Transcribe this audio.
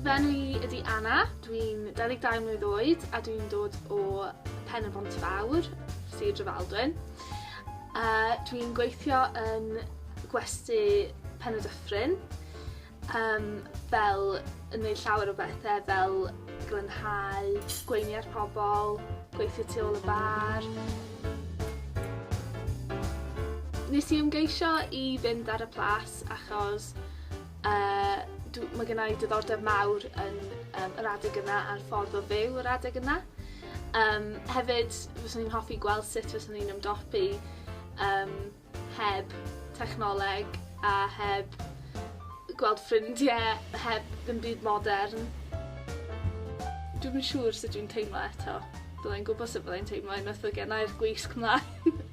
Fy enw i ydi Anna, dwi'n 22 mlwydd oed a dwi'n dod o Pen-y-bont Fawr, Sir Drefaldwyn. Dwi'n gweithio yn gwesty Pen y Dyffryn yym fel yn neud llawer o bethe fel glanhau, gweini ar pobol, gweithio tu ôl y bar. Nes i ymgeisio i fynd ar y Plas achos yy dw- ma' gynna i diddordeb mawr yn yym yr adeg yna a'r ffordd o fyw yr adeg yna. Yym hefyd fyswn i'n hoffi gweld sut fyswn i'n ymdopi yym heb technoleg a heb gweld ffrindie, heb ddim byd modern. Dwi'm yn siŵr sut dwi'n teimlo eto. Byddai'n gwbo sut byddai'n teimlo unwaith fy' gennai'r gwisg mlaen.